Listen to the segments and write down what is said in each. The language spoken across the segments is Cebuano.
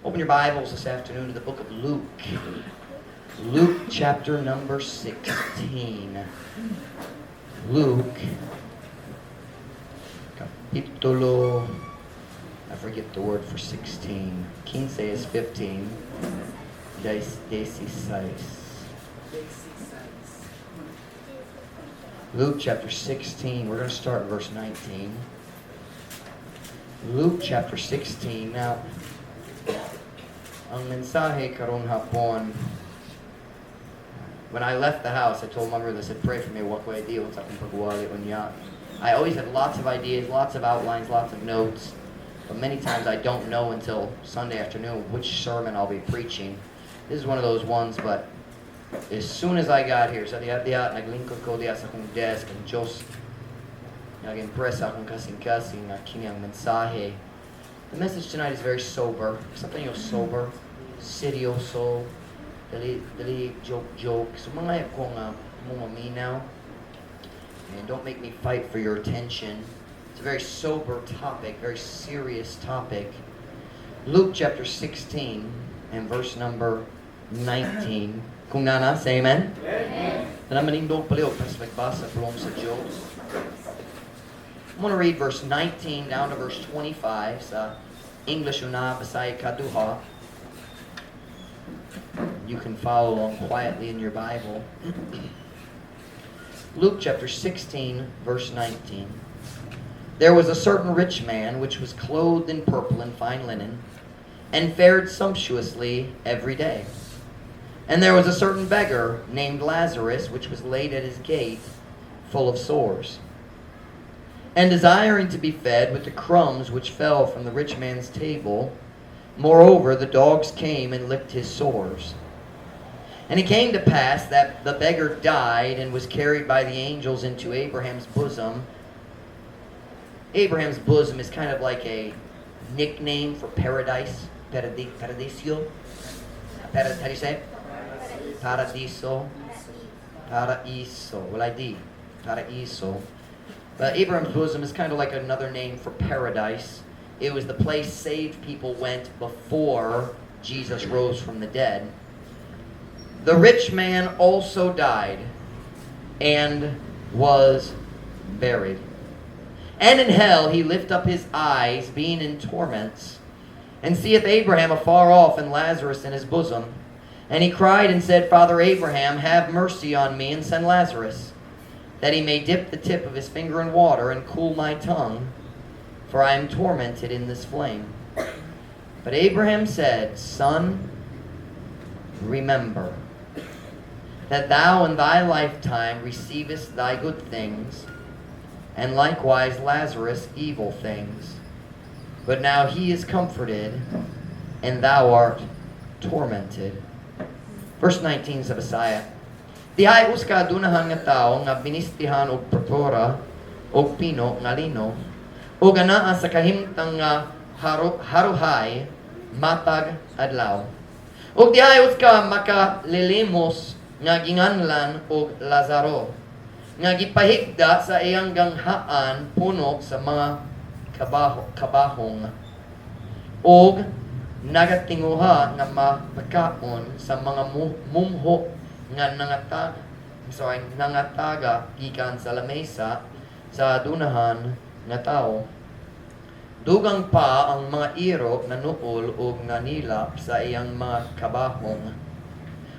Open your Bibles this afternoon to the book of Luke. Luke chapter number 16. Luke, capítulo, I forget the word for 16. Quince is 15. Dieciséis. Luke chapter 16. We're going to start verse 19. Luke chapter 16. Now, ang mensahe karon hapon, when I left the house, I told my mother, I said, "Pray for me, wa ko idea sa akong pagwali unya." I always have lots of ideas, lots of outlines, lots of notes, but many times I don't know until Sunday afternoon which sermon I'll be preaching. This is one of those ones, but as soon as I got here, sa diha diha, naglingkod ko diha sa akong desk, ang Diyos, nag-impress akong kasing-kasing nga kini ang mensahe. The message tonight is very sober. Something yung sober, seryoso, dili, dili joke joke. So mga ko nga mo maminaw. And don't make me fight for your attention. It's a very sober topic, very serious topic. Luke chapter 16 and verse number 19. Kung naa na, say amen. Amen. Tanan manindog palihog pas magbasa pulong sa Diyos. I'm going to read verse 19 down to verse 25 sa English una, Bisaya kaduha. You can follow along quietly in your Bible. Luke chapter 16, verse 19. There was a certain rich man which was clothed in purple and fine linen, and fared sumptuously every day. And there was a certain beggar named Lazarus, which was laid at his gate, full of sores. And desiring to be fed with the crumbs which fell from the rich man's table. Moreover, the dogs came and licked his sores. And it came to pass that the beggar died and was carried by the angels into Abraham's bosom. Abraham's bosom is kind of like a nickname for paradise. Paradiso. How do you say it? Paradiso. Paraiso. Well, I D. Paraiso. But Abraham's bosom is kind of like another name for paradise. It was the place saved people went before Jesus rose from the dead. The rich man also died and was buried. And in hell he lift up his eyes, being in torments, and seeth Abraham afar off and Lazarus in his bosom. And he cried and said, "Father Abraham, have mercy on me and send Lazarus, that he may dip the tip of his finger in water and cool my tongue, for I am tormented in this flame." But Abraham said, "Son, remember that thou in thy lifetime receivest thy good things, and likewise Lazarus evil things. But now he is comforted, and thou art tormented." Verse 19 sa Bisaya. Dihay usa ka adunahan nga tawo nga binistihan og purpura og pino nga lino ug anaa sa kahimtang nga haruhay matag adlaw. Ug dihay usa ka makalilimos nga ginganlan og Lazaro nga gipahigda sa iyang ganghaan puno sa mga kabahong ug nagatinguha nga mapakaon sa mga mumho nga nangatag sorry, nangataga gikan sa lamesa sa adunahan nga tawo. Dugang pa ang mga iro nanuol og nanilap sa iyang mga kabahong.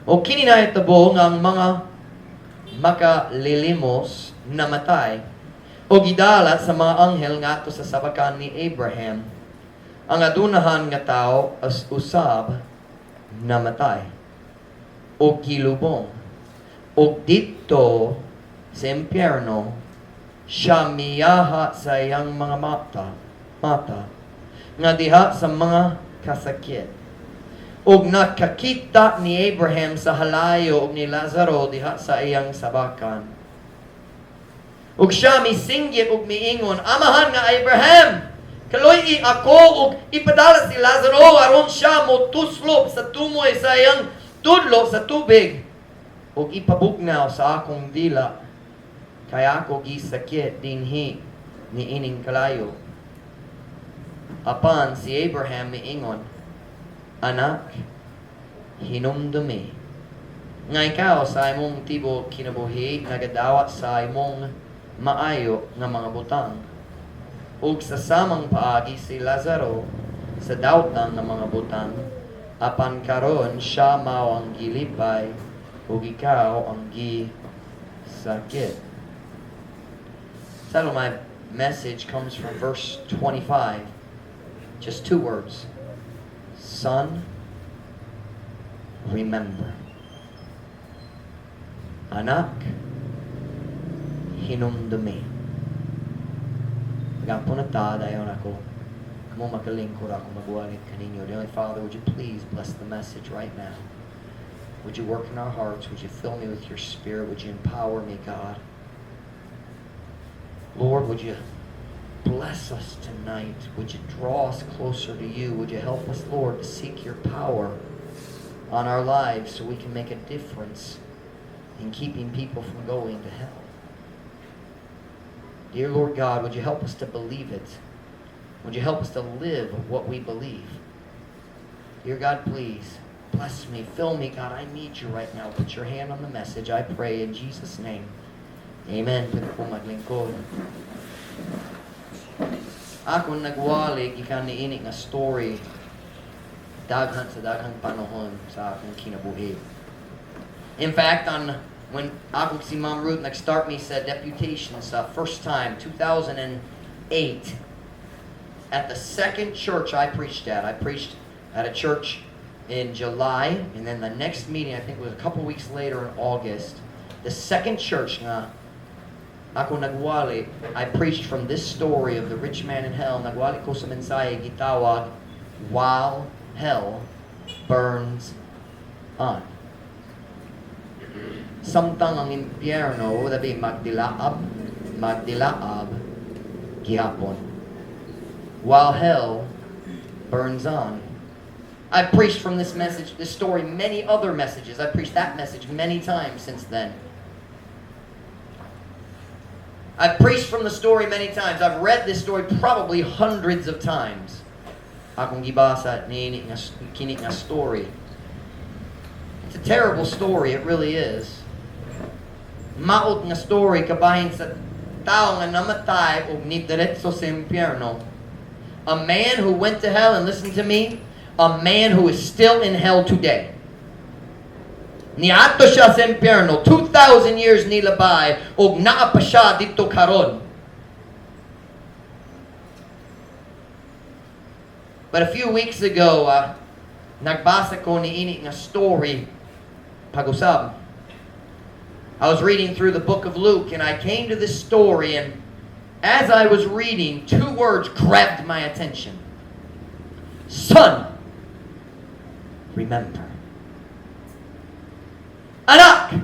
O kini nahitabo nga ang mga makalilimos namatay o gidala sa mga anghel ngadto sa sabakan ni Abraham. Ang adunahan nga tao as usab namatay o gilubong. O didto sa impyerno siya miyaha sa iyang mga mata nga diha sa mga kasakit. Og nakakita ni Abraham sa halayo og ni Lazaro diha sa iyang sabakan. Ug siya misinggit ug miingon, "Amahan nga Abraham, kaluy-i ako ug ipadala si Lazaro aron siya motuslop sa tumoy sa iyang tudlo sa tubig ug ipabugnaw sa akong dila kay ako gisakit dinhi niining kalayo." Apan si Abraham miingon, Anak, hinumdumi nga ikaw sa imong tibuok kinabuhi nagadawat sa imong maayo nga mga butang. Ug sa samang paagi si Lazaro sa dautan nga mga butang, apan karon siya mao ang gilipay ug ikaw ang gisakit. Title of my message comes from verse 25. Just two words. Son, remember. Anak, hinumdumi. Magampo na ta, dayon ako. Kamo makalingkod ako magwali kaninyo. Dear Father, would you please bless the message right now? Would you work in our hearts? Would you fill me with your Spirit? Would you empower me, God? Lord, would you bless us tonight? Would you draw us closer to you? Would you help us, Lord, to seek your power on our lives so we can make a difference in keeping people from going to hell? Dear Lord God, would you help us to believe it? Would you help us to live what we believe? Dear God, please bless me, fill me, God. I need you right now. Put your hand on the message, I pray in Jesus' name. Amen. Pwede po maglingkod. Ako nagwali gikan niini nga story daghan sa daghang panahon sa akong kinabuhi. In fact, on when ako si Ma'am Ruth nag-start me sa deputation sa first time, 2008, at the second church I preached at, I preached at a church in July, and then the next meeting, I think it was a couple weeks later in August, the second church nga ako nagwali, I preached from this story of the rich man in hell. Nagwali ko sa mensahe gitawag, "While Hell Burns On." Samtang ang impyerno, would that be magdilaab, magdilaab, gihapon. While hell burns on. I preached from this message, this story, many other messages. I preached that message many times since then. I've preached from the story many times. I've read this story probably hundreds of times. Akong gibasa niini nga kini nga story. It's a terrible story, it really is. Maot nga story kabahin sa tao nga namatay og nidiretso sa impyerno. A man who went to hell, and listen to me, a man who is still in hell today. Niadto siya sa impyerno, 2,000 years nilabay, ug naa pa siya didto karon. But a few weeks ago, nagbasa ko niini nga story pag-usab. I was reading through the book of Luke and I came to this story, and as I was reading, two words grabbed my attention. Son, remember. Anak,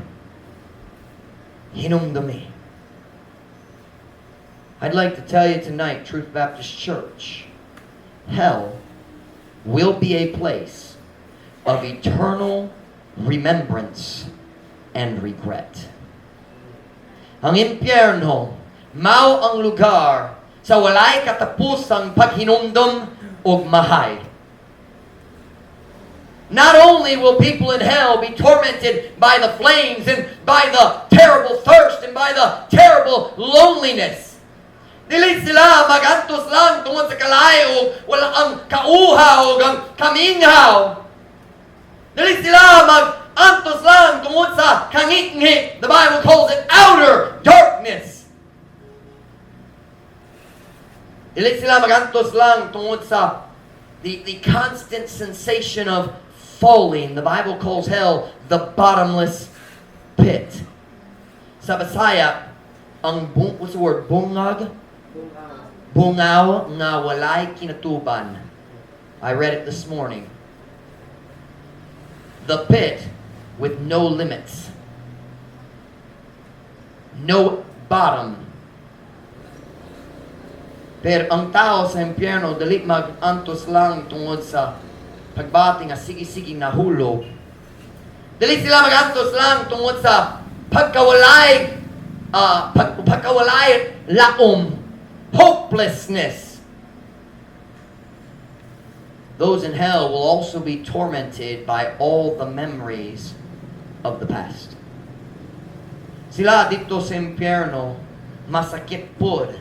hinumdumi. I'd like to tell you tonight, Truth Baptist Church, hell will be a place of eternal remembrance and regret. Ang impyerno, mao ang lugar sa walay katapusang paghinumdum ug mahay. Not only will people in hell be tormented by the flames and by the terrible thirst and by the terrible loneliness. Dili sila magantos lang tungod sa kalayo o wala ang kauhaw o ang kaminghaw. Dili sila mag-antos lang tungod sa kangitngit. The Bible calls it outer darkness. Dili sila magantos lang tungod sa the constant sensation of falling. The Bible calls hell the bottomless pit. Sa Bisaya, ang bung, what's the word? Bungag? Bungaw nga walay kinatuban. I read it this morning. The pit with no limits. No bottom. Pero ang tao sa impyerno dili mag-antos lang tungod sa pagbati nga sige-sige nahulog. Dili sila mag-antos lang tungod sa pagkawalay laom, hopelessness. Those in hell will also be tormented by all the memories of the past. Sila didto sa impyerno, masakit pod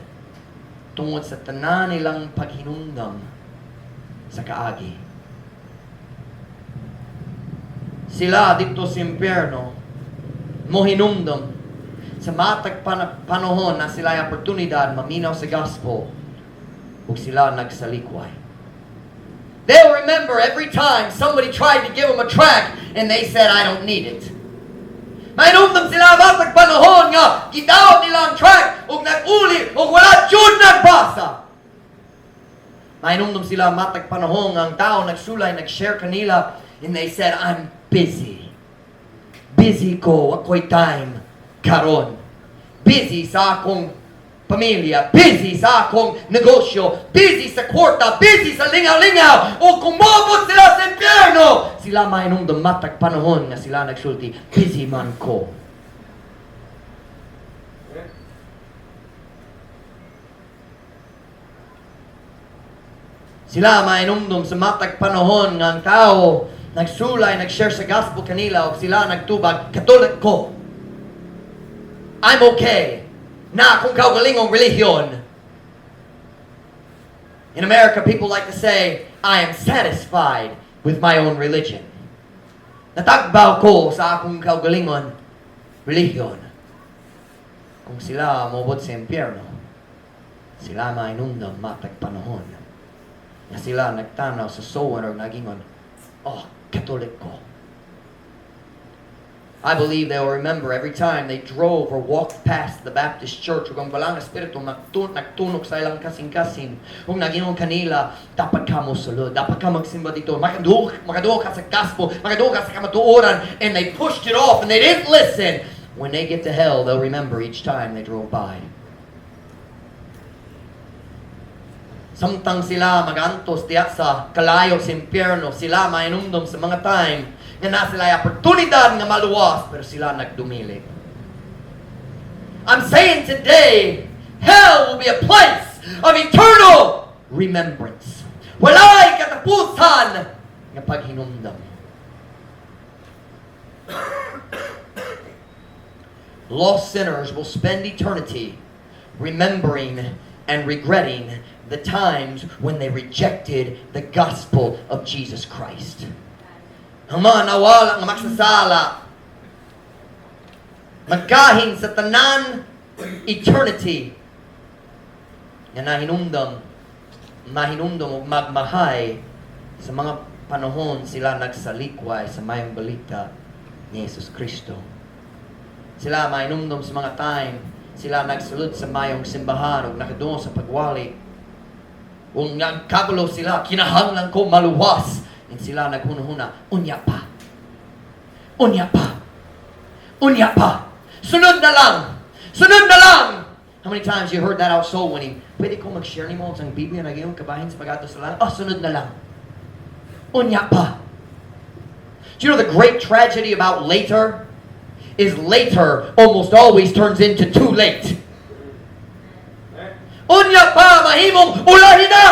tungod sa tanan nilang paghinumdom sa kaagi. Sila didto sa impyerno, mohinumdom sa matag panahon na sila ay oportunidad maminaw sa gospel ug sila nagsalikway. They'll remember every time somebody tried to give them a tract and they said, "I don't need it." Mahinumdom sila matag panahon nga gidawat nila ang tract ug nag-uli ug wala jud nagbasa. Mahinumdom sila matag panahon nga ang tao nagsulay, nag-share kanila and they said, "I'm busy. Busy ko, ako'y time karon. Busy sa akong pamilya, busy sa akong negosyo, busy sa kwarta, busy sa lingaw-lingaw," o kung moabot sila sa impyerno, sila mahinumdom matag panahon nga sila nagsulti, "Busy man ko." Sila mahinumdom sa matag panahon nga ang tao nagsulay, nag-share sa gospel kanila, o sila nagtubag, "Katolik ko. I'm okay na akong kaugalingong relihiyon." In America, people like to say, "I am satisfied with my own religion." "Natagbaw ko sa akong kaugalingon relihiyon." Kung sila moabot sa impyerno, sila mahinumdom matag panahon na sila nagtanaw sa sower or nagingon, "Oh, Katolik ko." I believe they'll remember every time they drove or walked past the Baptist church ug ang Balaang Espiritu nagtunok sa ilang kasing-kasing ug nagingon kanila, "Dapat ka mo sulod, dapat ka magsimba didto, makaduol ka sa gospel, makaduol ka sa kamatuoran," and they pushed it off and they didn't listen. When they get to hell, they'll remember each time they drove by. Samtang sila magantos diya sa kalayo sa impyerno, sila mainumdom sa mga time nga na sila ay oportunidad nga maluwas, pero sila nagdumili. I'm saying today, hell will be a place of eternal remembrance. Walay katapusan nga paghinumdom. Lost sinners will spend eternity remembering and regretting the times when they rejected the gospel of Jesus Christ. Ang mga nawala nga magsasala, magkahin sa tanan eternity nga nahinumdom, mahinumdom ug magmahay sa mga panahon sila nagsalikway sa mayong balita ni Jesus Kristo. Sila mahinumdom sa mga time sila nagsulod sa mayong simbahan ug nakadungog sa pagwali. Ug nagkabalo sila, "Kinahanglan ko maluwas." And sila naghunahuna, "Unya pa. Unya pa. Unya pa. Sunod na lang. Sunod na lang." How many times you heard that out soul winning? "Pwede ko mag-share nimo sa Biblia na gayon kabahin sa pag-adto sa langit?" "Oh, sunod na lang. Unya pa." Do you know the great tragedy about later? Is later almost always turns into too late. Unya pa, mahimong ulahi na!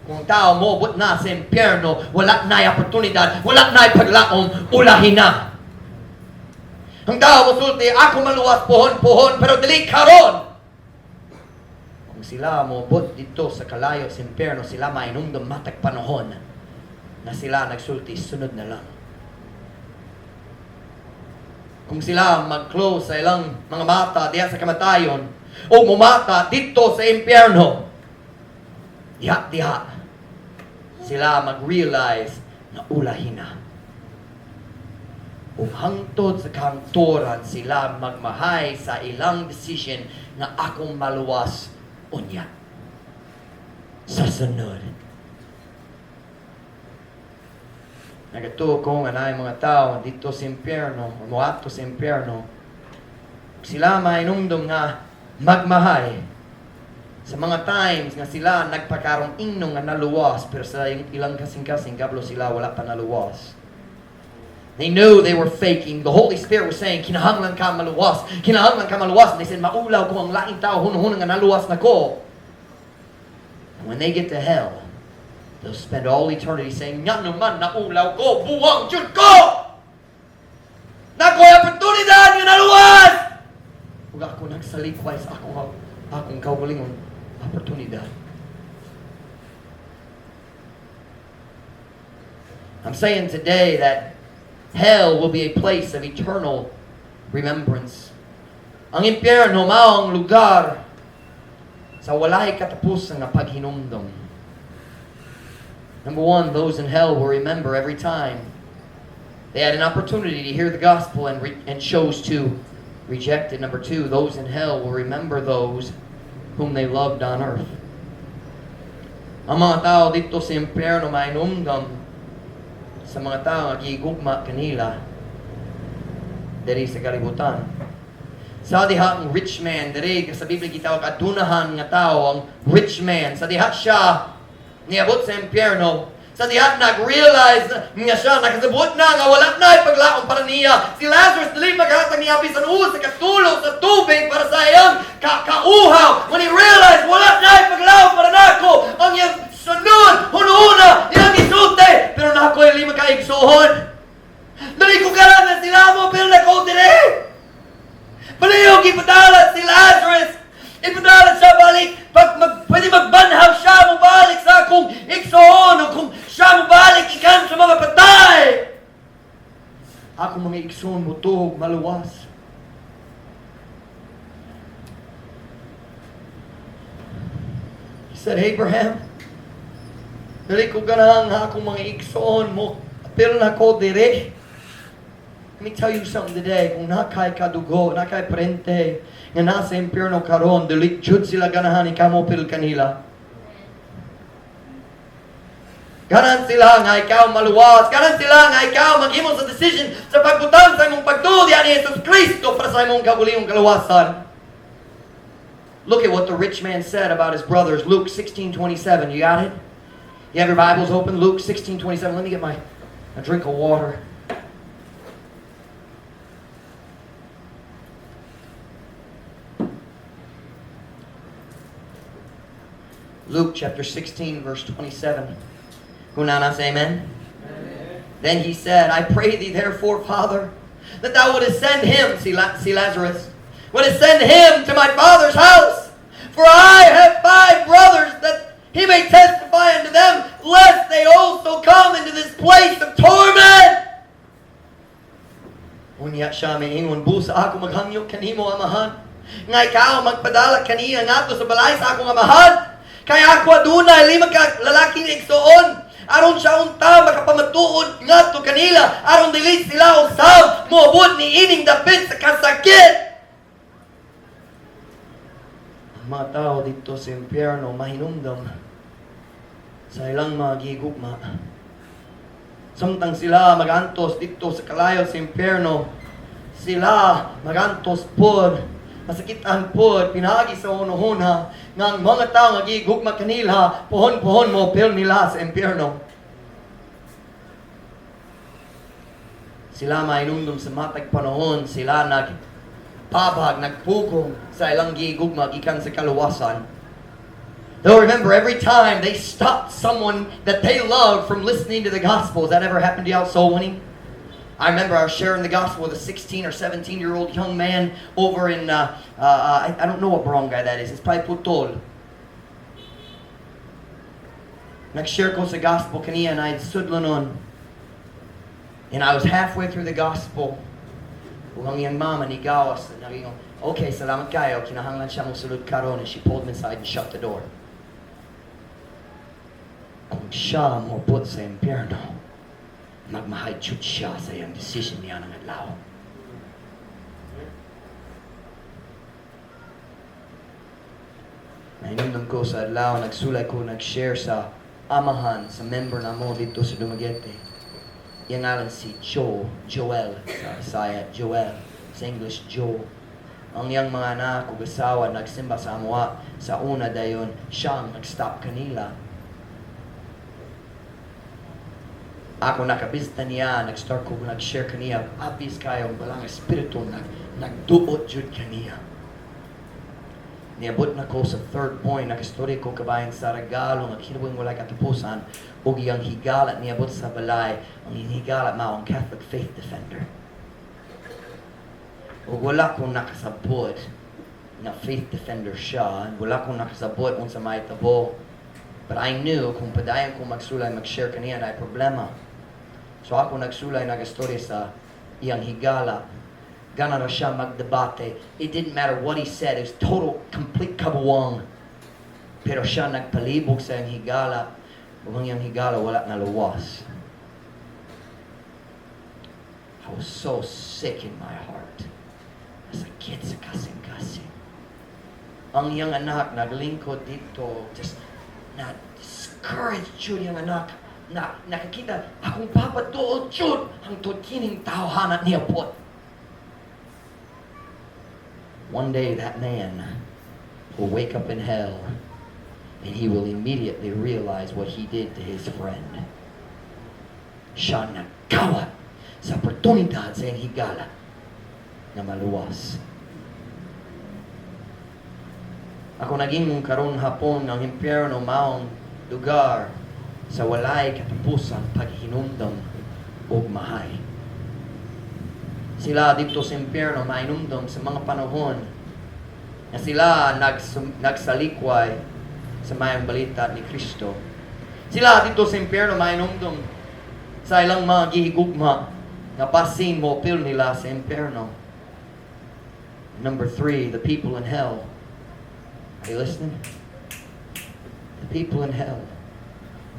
Kung ang tao moabot na sa impyerno, wala na oportunidad, wala na paglaom, ulahi na. Ang tao mosulti, "Ako maluwas pohon-pohon, pero dili karon." Kung sila moabot didto sa kalayo sa impyerno, sila mainumdum matag panahon na sila nagsulti, "Sunod na lang." Kung sila mag-close sa ilang mga mata diya sa kamatayon, o mumata didto sa impyerno, diha, diha, sila mag-realize na ulahi na. Ug hangtod sa kahangturan sila magmahay sa ilang decision nga akong maluwas unya. Sa sunod. Nagatuo ko nga naay mga tao didto sa impyerno o moadto sa impyerno. Sila mainumdum nga magmahay sa mga times nga sila nagpakarong ingno nga naluwas, pero sa ilang kasing-kasing kabalo sila wala pa naluwas. They knew they were faking. The Holy Spirit was saying, "Kinahanglan ka maluwas. Kinahanglan ka maluwas." And they said, "Maulaw ko ang laing tao, hunahuna nga naluwas na ko." And when they get to hell, They'll spend all eternity saying, "Ngano man naulaw ko, buwang jud ko! Naa ko'y oportunidad nga naluwas! Ug ako nagsalikway sa akong kaugalingon oportunidad." I'm saying today that hell will be a place of eternal remembrance. Ang impyerno mao ang lugar sa walay katapusan nga paghinumdom. Number one, those in hell will remember every time they had an opportunity to hear the gospel and chose to reject it. Number two, those in hell will remember those whom they loved on earth. Ang mga tao didto sa impyerno mahinumdom sa mga tao nga gigugma kanila diri sa kalibutan. Sa diha ang rich man diri sa Biblia gitawag adunahan nga tao, ang rich man, sa diha siya niabot sa impyerno, sa diha nag-realize nga siya nakasabot na nga wala na paglaom para niya. Si Lazarus dili maghatag niya bisan usa ka tulo sa tubig para sa iyang kauhaw. When he realized, "Wala na paglaom para nako," ang iyang sunod hununa iyang isulti, "Pero naa ko'y lima ka igsuon. Dili ko ganahan na sila moapil nako diri. Palihog ipadala si Lazarus. Ipadala siya balik. Pwede magbanhaw siya mo balik sa akong igsoon o kung siya mo balik ikan sa mga patay. Akong mga igsoon mo tuhog maluwas." He said, "Abraham, dili ko ganahan nga akong mga igsoon mo apil nako diri." Let me tell you something today. Kung naa kay kadugo, naa kay parente, nga nasa impyerno karon, dili jud sila ganahan ikaw mo-apil kanila. Ganahan sila nga ikaw maluwas. Ganahan sila nga ikaw maghimo sa decision sa pagbutang sa imong pagtuo diha ni Jesus Kristo para sa imong kaugalingong kaluwasan. Look at what the rich man said about his brothers. Luke 16:27. You got it? You have your Bibles open? Luke 16:27. Let me get my a drink of water. Luke chapter 16, verse 27. Kunana, say amen. Amen. Then he said, "I pray thee therefore, Father, that thou wouldest send him," see Lazarus, "wouldest send him to my father's house. For I have five brothers, that he may testify unto them, lest they also come into this place of torment." Unya siya miingon, "Busa ako maghangyo kanimo, Amahan, nga ikaw magpadala kaniya ngadto sa balay sa akong amahan. Kay ako adunay lima ka lalaking igsuon, aron siya unta makapamatuod ngadto kanila, aron dili sila usab moabot ni ining dapit sa kasakit." Ang mga tao didto sa impyerno mahinumdom sa ilang mga gigugma. Samtang sila magantos didto sa kalayo sa impyerno, sila magantos pod, masakitan pod, pinaagi sa hunahuna nga ang mga tao nga gigugma kanila, pohon-pohon mo-apil nila sa impyerno. Sila mainumdum sa matag panahon, sila nagpabag, nagpugong sa ilang gigugma gikan sa kaluwasan. They'll remember every time they stopped someone that they love from listening to the gospel. Has that ever happened to you out soul winning? I remember I was sharing the gospel with a 16 or 17-year-old young man over in, I don't know what barangay that is. It's probably Putol. Nag-share ko sa gospel kaniya and I had sudlonon. And I was halfway through the gospel. Ug ang iyang mama ni gawas. Nag-ingon, "Okay, salamat kayo. Kinahanglan siya mo sulod karon." And she pulled him inside and shut the door. Kung siya moabot sa impyerno, magmahay jud siya sa iyang decision niya ng adlaw. Nahinumdum ko sa adlaw, nagsulay ko, nag-share sa amahan, sa member namo didto sa Dumaguete. Iyang ngalan si Joe, Joel, sa Bisaya, Joel, sa English, Joe. Ang iyang mga anak ug asawa nagsimba sa amoa sa una, dayon siya ang nag-stop kanila. Ako nakabisita niya, nag-start ko nag-share kaniya, obvious kayo ang Balaang Espiritu nagduot jud kaniya. Niabot na ko sa third point, nakastorya ko kabahin sa regalo nga kinabuhing walay katapusan. Ug iyang higala niabot sa balay, ang iyang higala mao ang Catholic Faith Defender. Ug wala ko nakasabot na Faith Defender siya. Wala ko nakasabot unsa mahitabo. But I knew kung padayon ko magsulay, mag-share kaniya, naay problema. So ako nagsulay, nagastorya sa iyang higala. Gana na siya magdebate. It didn't matter what he said. It was total, complete kabuwang. Pero siya nagpalibog sa iyang higala. Ug ang iyang higala wala naluwas. I was so sick in my heart. Nasakit sa kasing-kasing. Ang iyang anak naglingkod dito, just na discouraged jud iyang anak na nakakita akong papa duol jud hangtod kining tawhana niabot. One day that man will wake up in hell and he will immediately realize what he did to his friend. Siya nagkawat sa oportunidad sa iyang higala na maluwas. Ako nag-ingon karon hapon, ang impyerno maong lugar sa walay katapusan paghinumdom ug mahay. Sila didto sa impyerno mainumdom sa mga panahon na sila nagsalikway sa mayong balita ni Kristo. Sila didto sa impyerno mainumdom sa ilang mga gihigugma nga basin moapil nila sa impyerno. Number three, the people in hell. Are you listening? The people in hell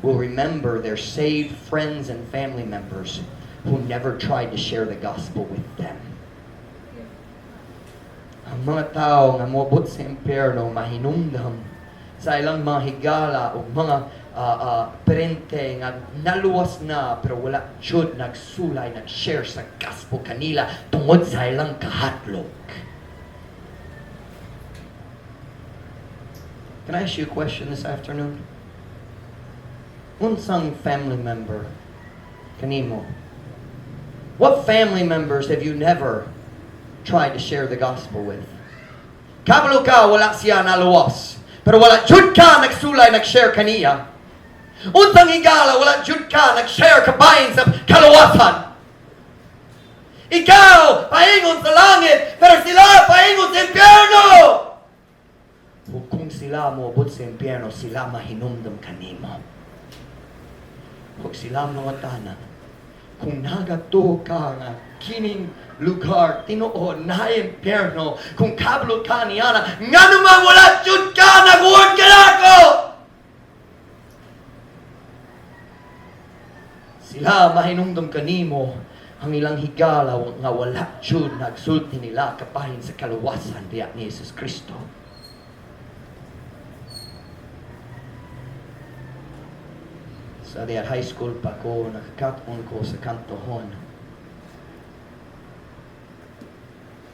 will remember their saved friends and family members who never tried to share the gospel with them. Ang mga tao nga moabot sa impyerno mahinumdom sa ilang mga higala o mga parente nga naluwas na pero wala jud nagsulay, nag-share sa gospel kanila tungod sa ilang kahadlok. Can I ask you a question this afternoon? Unsang family member kanimo? What family members have you never tried to share the gospel with? Kabalo ka, wala siya naluwas. Pero wala jud ka nagsulay, nag-share kaniya. Unsang higala, wala jud ka nag-share kabahin sa kaluwasan. Ikaw, paingon sa langit, pero sila paingon sa impyerno. Ug kung sila moabot sa impyerno, sila mahinumdom kanimo. Ug sila mangutana, kung nagatuo ka nga kining lugar tinuod na impyerno, kung kabalo ka niana, ngano man wala jud ka nag-warn kanako? Sila mahinumdom kanimo ang ilang higala nga wala jud nagsulti nila kapahin sa kaluwasan diya ni Jesus Kristo. Sa diya high school pa ko, nakakaton ko sa kantohon.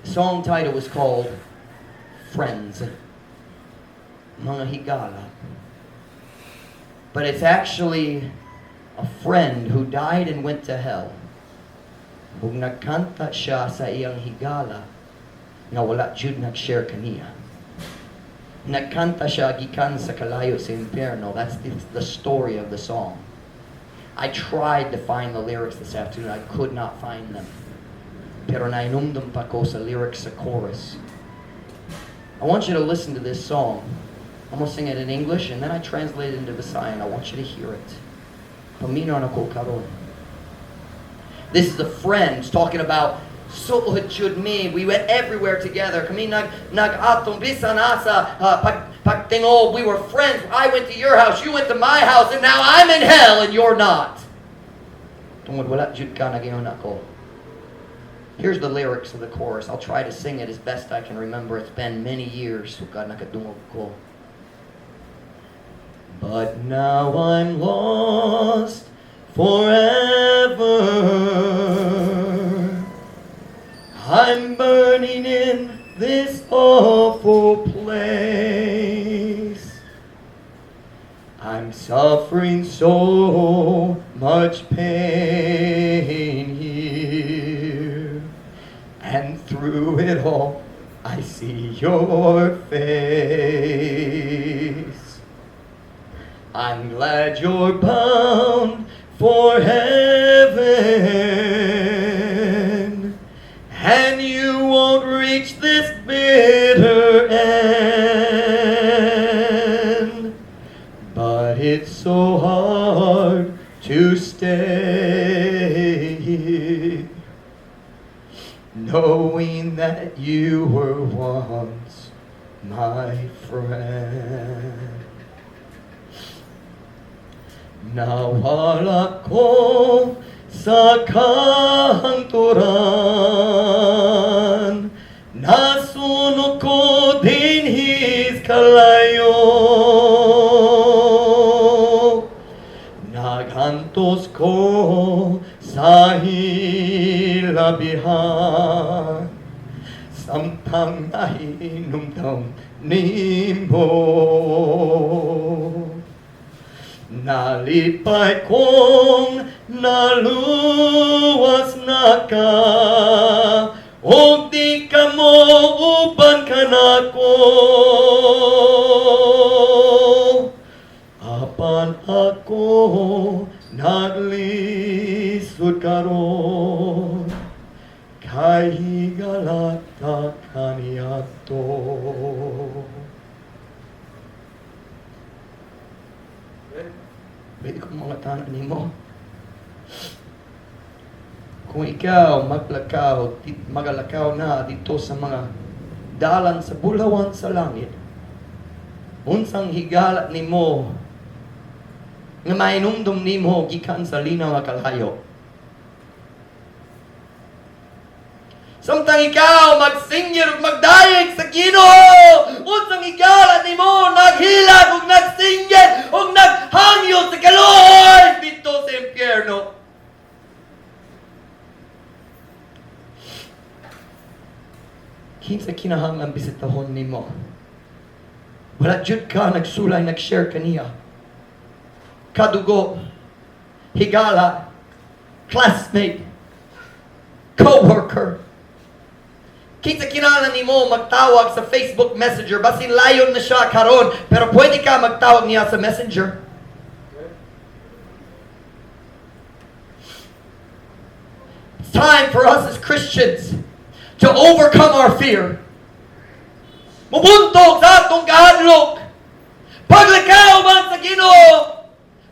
The song title was called Friends. Mga higala. But it's actually a friend who died and went to hell. Ug nagkanta siya sa iyang higala nga wala jud nag-share kaniya. Nagkanta siya gikan sa kalayo sa impyerno. That's the story of the song. I tried to find the lyrics this afternoon. I could not find them. Pero nainumdum pa ko sa lyrics sa chorus. I want you to listen to this song. I'm going to sing it in English and then I translate it into Visayan. I want you to hear it. Paminaw na ko karon. This is a friend talking about suod jud me. We went everywhere together. Kami nag-atong bisan asa pagtingob. We were friends. I went to your house, you went to my house, and now I'm in hell and you're not. Tungod wala jud ka nag-ingon ako. Here's the lyrics of the chorus. I'll try to sing it as best I can remember. It's been many years sukad nakadungog ko. But now I'm lost forever. I'm burning in this awful place. I'm suffering so much pain here. And through it all, I see your face. I'm glad you're bound for heaven and you won't reach this bitter end. But it's so hard to stay here, knowing that you were once my friend. Nawala ko sa kahangturan, nasunog ko dinhis kalayo. Nagantos ko sa hilabihan, samtang nahinumdum nimo. Nalipay kong naluwas na ka, ug di ka mo uban kanako. Apan ako naglisod karon, kay higala ta kaniadto. Pwede kong mangutana nimo. Kung ikaw maglakaw, magalakaw na dito sa mga dalan sa bulawan sa langit, unsang higala nimo nga mainumdum nimo gikan sa linaw nga kalayo? Samtang ikaw magsinggir ug magdayeg sa Ginoo, unsang higala nimo naghilak ug nagsinggir ug naghangyo sa kaluoy dito sa impyerno? Kinsa kinahanglan bisitahon nimo? Wala jud ka nagsulay, nag-share kaniya. Kadugo, higala, classmate, co-worker. Kinsa kinahanglan nimo magtawag sa Facebook Messenger, basin layon na siya karon, pero pwede ka magtawag niya sa Messenger. It's time for us as Christians to overcome our fear. Mubuntog sa atong kahadlok. Paglakaw man sa Ginoo,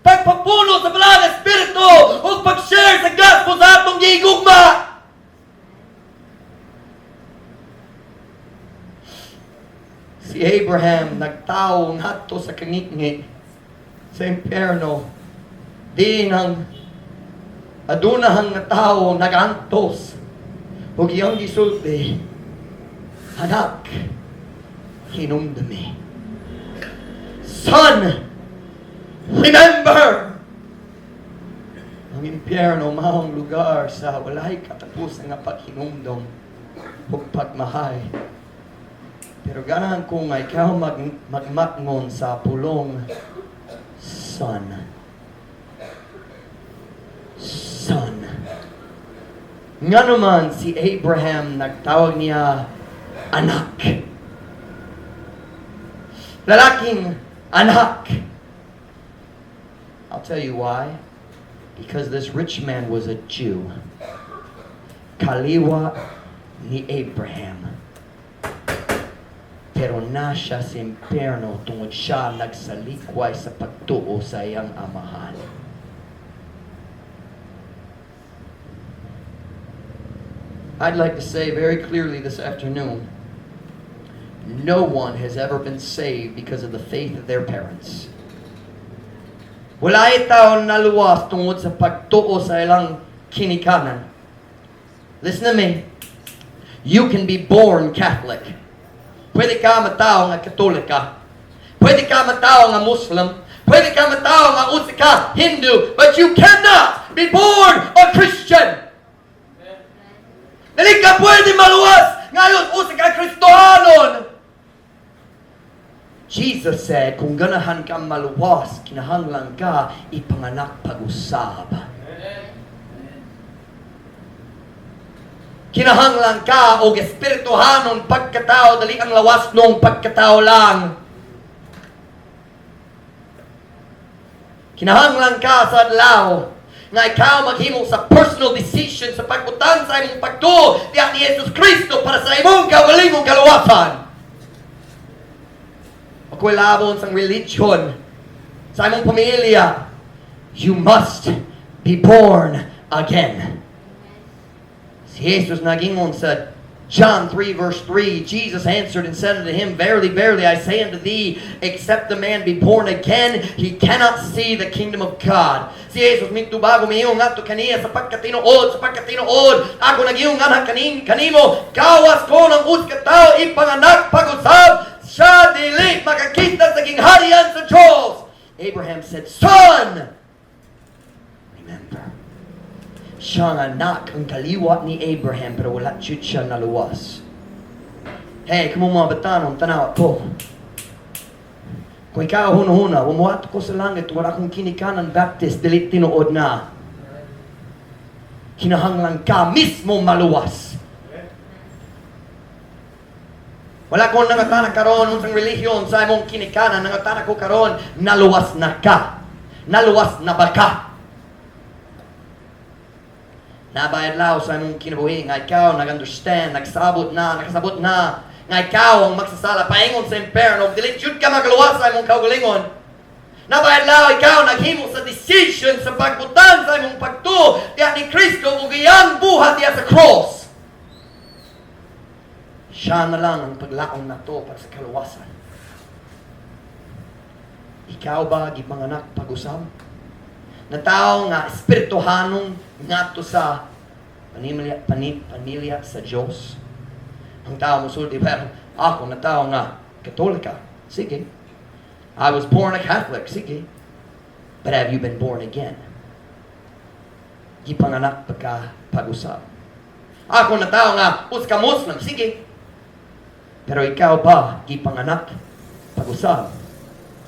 pagpapuno sa Balaan Espiritu, ug pag-share sa gospel sa atong gigugma. Si Abraham nagtawo ngadto sa kangitngit sa impyerno. Di nang adunahang nga tawo nagantos ug iyang gisulti, "Anak, hinumdumi." Son, remember! Ang impyerno maong lugar sa walay katapusan nga paghinumdom ug pagmahay. Pero ganahan ko nga ikaw magmatngon sa pulong son. Son. Nga naman si Abraham nagtawag niya anak. Lalaking anak. I'll tell you why. Because this rich man was a Jew. Kaliwa ni Abraham. Pero na siya sa impyerno tungod siya nagsalikway sa pagtuo sa iyang amahan. I'd like to say very clearly this afternoon, no one has ever been saved because of the faith of their parents. Walay tao naluwas tungod sa pagtuo sa ilang kinikanan. Listen to me. You can be born Catholic. Pwede ka matawo nga Katolika. Pwede ka matawo nga Muslim. Pwede ka matawo nga unsa ka Hindu. But you cannot be born a Christian. Dili ka pwede maluwas ngayon usa ka Kristohanon. Jesus said, kung ganahan ka maluwas, kinahanglan ka ipanganak pag-usab. Kinahanglan ka og espirituhanon pagkatao, dali ang lawas nung pagkatao lang. Kinahanglan ka sa adlaw nga ikaw maghimo sa personal decision sa pagbutang sa imong pagtuo diha ni Jesus Kristo para sa imong kaugalingong kaluwasan. Ako'y labon sang religion sa imong pamilya. You must be born again. Si Jesus nagingon sa John 3 verse 3, Jesus answered and said unto him, "Verily, verily, I say unto thee, except a man be born again, he cannot see the kingdom of God." Si Jesus mitubago miingon ngadto kaniya, Sa pagkatinuod, ako nag-ingon nganha kanimo, gawas kon ang usa ka tawo ipanganak pag-usab, siya dili makakita sa gingharian sa Diyos." Abraham said, "Son," remember, siya ang anak, ang kaliwat ni Abraham, pero wala jud siya naluwas. Hey, kamo mga batanon, tanawa ko. Kung ikaw hunahuna, "Muadto ko sa langit, wala akong kinikanan Baptist," dili tinuod na. Kinahanglan ka mismo maluwas. Wala ko nangatana karon unsang relihiyon sa imong kinikanan, nangatana ko karon, naluwas na ka? Naluwas na ba ka? Naa bay adlaw sa imong kinabuhi nga ikaw nag-understand, nagsabot na, nakasabot na, nga ikaw ang magsasala paingon sa imperno, dili jud ka magaluwas sa imong kaugalingon? Naa bay adlaw ikaw naghimo sa decision sa pagbutang sa imong pagtuo diha ni Kristo ug iyang buhat diha sa cross? Siya na lang ang paglaom nato para sa kaluwasan. Ikaw ba gipanganak pag-usab? Na tao nga espirituhanong ngadto sa pamilya sa Diyos. Ang tao musulti, "Pero ako na tao nga Katolika." Sige. "I was born a Catholic." Sige. But have you been born again? Gipanganak pa ka pag-usab? "Ako na tao nga usa ka Muslim." Sige. Pero ikaw ba gipanganak pag-usab?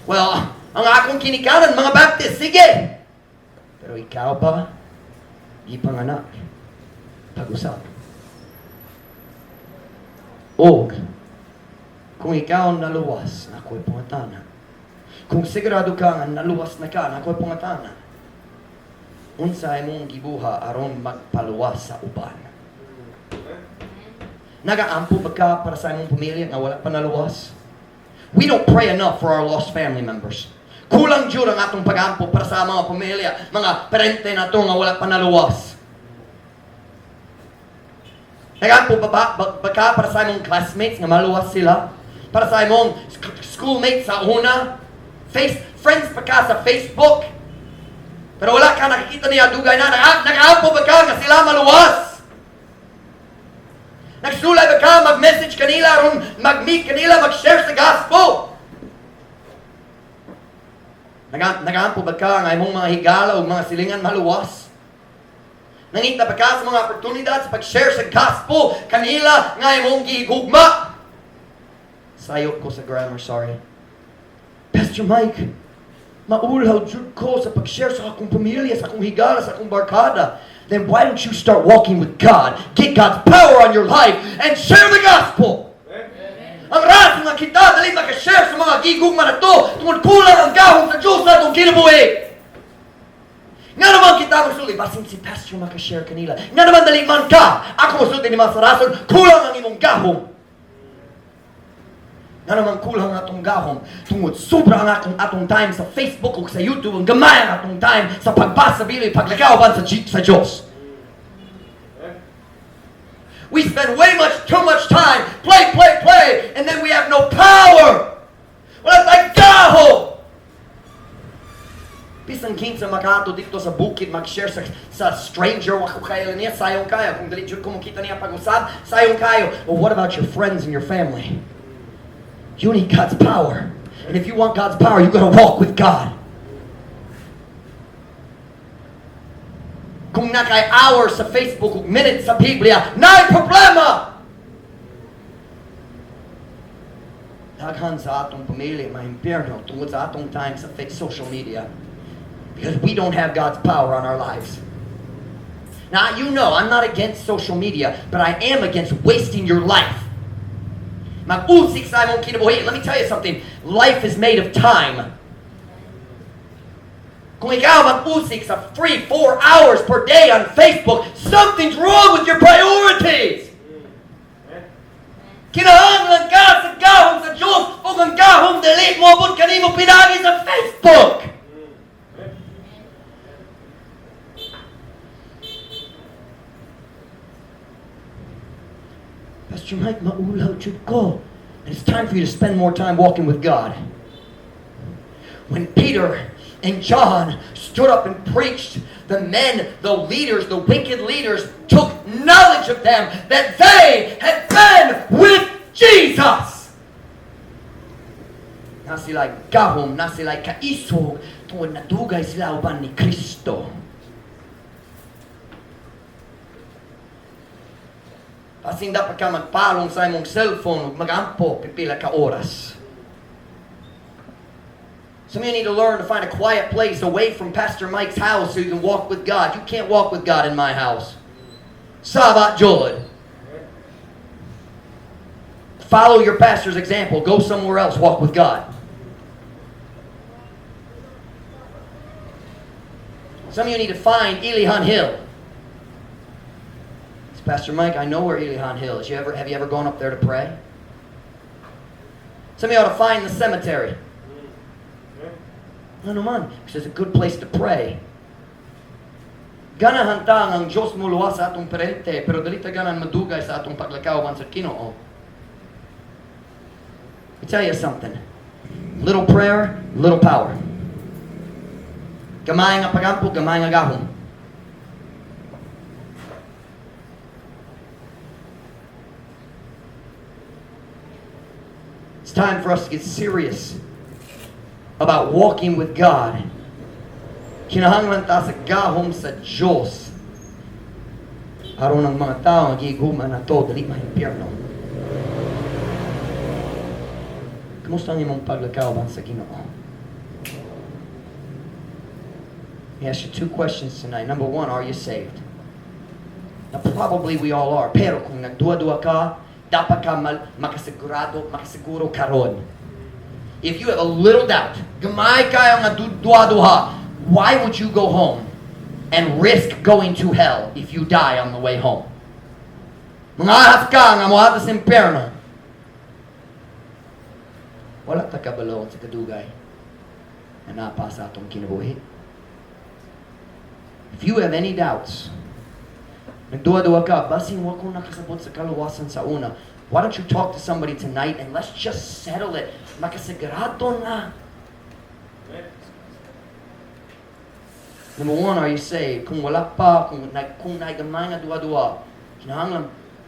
"Well, ang akong kinikanan, mga Baptist." Sige. Pero ikaw ba gipanganak pag-usab? Og kung ikaw naluwas, na ako'y pangatana. Kung sigurado ka nga naluwas na ka, na ako'y pangatana. Unsa imong gibuha aron magpaluwas sa uban? Nagaampo ba ka para sa imong pamilya nga wala pa naluwas? We don't pray enough for our lost family members. Kulang jud ang atong pagampo para sa mga pamilya, mga parente nato nga wala pa naluwas. Nagampo ba ka para sa imong classmates nga maluwas sila? Para sa imong schoolmates sa una? Friends pa ka sa Facebook? Pero wala ka nakikita niya dugay na. Nagaampo ba ka nga sila maluwas? Nagsulay ba ka mag-message kanila aron mag-meet kanila, mag-share sa gospel? Nagaampo ba ka nga imong mga higala o mga silingan maluwas? Nangita ba ka sa mga oportunidad sa pag-share sa gospel kanila nga imong gihigugma? Sayop ko sa grammar, sorry. "Pastor Mike, maulaw jud ko sa pag-share sa akong pamilya, sa akong higala, sa akong barkada." Then why don't you start walking with God? Get God's power on your life and share the gospel. Ang rason nga kita dali maka-share sa mga gigugma nato tungod kulang ang gahom sa Diyos sa atong kinabuhi. Nga naman kita magsulti, "Basin si pastor maka-share kanila. Nga naman dali man ka?" Ako mosulti ni sa rason, kulang ang imong gahom. Nga naman kulang ang atong gahom tungod sobra ang atong time sa Facebook ug sa YouTube, ang gamay ang atong time sa pagbasa sa Biblia, paglakaw sa Diyos. We spend way much too much time play, play, play, and then we have no power. Wala tayong gahom. Bisan kinsa makaadto dito sa bukid mag-share sa stranger, wa ko kaila niya, sayon kayo. Kung dili jud ko mokita niya pag-usab, sayon kayo. But what about your friends and your family? You need God's power. And if you want God's power, you gotta walk with God. Kung naa kay hours sa Facebook ug minutes sa Biblia, naay problema! Daghan sa atong pamilya maimpyerno tungod sa atong time sa social media. Because we don't have God's power on our lives. Now, you know, I'm not against social media, but I am against wasting your life. Mag-usik sa imong kinabuhi. Let me tell you something. Life is made of time. Kung ikaw mag-usik sa 3, 4 hours per day on Facebook, something's wrong with your priorities! Kinahanglan ka sa gahom sa Diyos o ang gahom dili moabot kanimo pinaagi sa Facebook! Pastor Mike, maulaw jud ko. And it's time for you to spend more time walking with God. When Peter and John stood up and preached, the men, the leaders, the wicked leaders took knowledge of them that they had been with Jesus. Naa sila gahom, naa sila kaisog, tungod nadugay sila uban ni Kristo. Basin dapat ka magpalong sa imong cellphone ug magampo pipila ka oras. Some of you need to learn to find a quiet place away from Pastor Mike's house so you can walk with God. You can't walk with God in my house. Saba jud. Follow your pastor's example. Go somewhere else. Walk with God. Some of you need to find Ilihan Hill. It's Pastor Mike, I know where Ilihan Hill is. Have you ever gone up there to pray? Some of you ought to find the cemetery. Ano man? Because it's a good place to pray. Ganahan ta nga ang Diyos muluwas sa atong parente, pero dili ta ganahan madugay sa atong paglakaw sa Ginoo. Let me tell you something. Little prayer, little power. Gamay nga pagampo, gamay nga gahom. It's time for us to get serious about walking with God. Kinahanglan ta sa gahom sa Diyos. Aron ang mga tao nga gihigugma nato, dili maimpyerno. Kumusta ang imong paglakaw sa Ginoo? Let me ask you two questions tonight. Number one, are you saved? Now, probably we all are. Pero kung nagduha-duha ka, dapat ka makasigurado, makasiguro karon. If you have a little doubt, gamay kayo nga duha-duha, why would you go home and risk going to hell if you die on the way home? Mangahas ka nga moadto sa impyerno. Wala ta kabalo sa kadugay na naa pa sa atong kinabuhi. If you have any doubts, nagduha-duha ka, basin wa ko nakasabot sa kaluwasan sa una, why don't you talk to somebody tonight and let's just settle it. Makasigurado na. Number one, are you saved? Kung wala pa, kung naigamay nga duha-duha,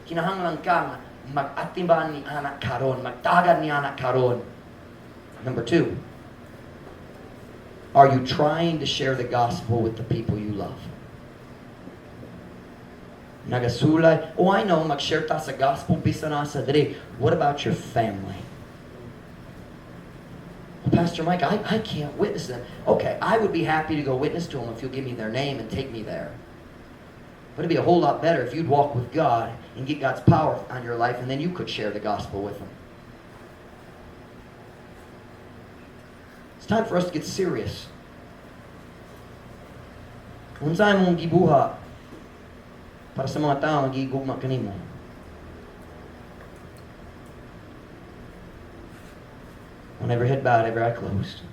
kinahanglan ka nga mag-atiman ni ana karon, magtagad ni ana karon. Number two, are you trying to share the gospel with the people you love? Nagasulay, oh, I know, mag-share ta sa gospel, bisan asa diri. What about your family? Well, Pastor Mike, I can't witness them. Okay, I would be happy to go witness to them if you'll give me their name and take me there. But it'd be a whole lot better if you'd walk with God and get God's power on your life, and then you could share the gospel with them. It's time for us to get serious. Unsay imong gibuhat para sa mga tao nga gigugma kanimo? On every head bowed, every eye closed.